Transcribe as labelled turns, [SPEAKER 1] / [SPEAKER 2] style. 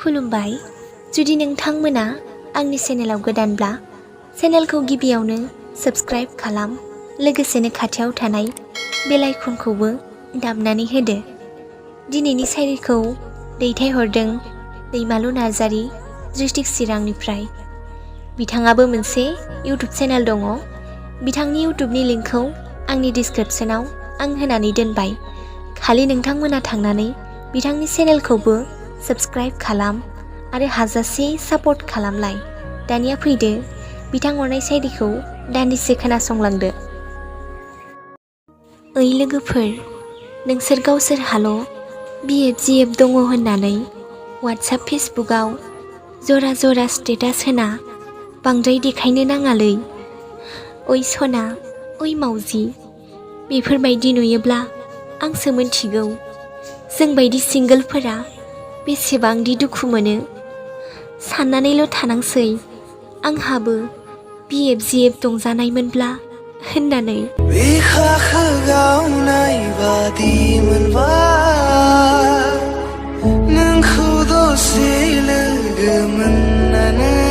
[SPEAKER 1] खुलुमबाय जुदि नोंथांमोना आंनि चेनेलाव गोदानब्ला चेनेलखौ गिबियावनो साबस्क्राइब खालाम लोगोसेनो खाथियाव थानाय बेल आइकनखौबो दामनानै होदो। दिनैनि शायरिखौ दैथायहरदों दैमालु नार्जारी डिस्ट्रिक्ट चिरांनिफ्राय। बिथाङाबो मोनसे इउटुब चेनेल दङ। बिथांनि इउटुबनि लिंकखौ आंनि डिसक्रिप्शनाव आं होनानै दोनबाय। खालि नोंथांमोना थांनानै बिथांनि चेनेलखौबो साबस्क्राइब खालाम आरो हाजासे सापर्ट खालामलाय। दानिया फैदो बिथां हरनाय शायरिखौ दान्दिसे खोनासंलांदो। ओइ लोगोफोर, नोंसोर गावसोरहाल' बिएफ दङ होननानै वाट्साप फेसबुकआव जरा जरा स्टेटास होना बांद्राय देखायनो नाङालै। ओइ सना, ओइ मावजि, बेफोरबायदि नुयोब्ला आंसो मोनथिगौ जोंबायदि सिंगोलफोरा बेसेबांदि दुखु मोनो। साननानैल' थानांसै आंहाबो बिएफ दंजानायमोनब्ला होननानै।
[SPEAKER 2] बिखाखो गावनाय बादि मोनबाय नोंखौ दसे लोगो मोननानै।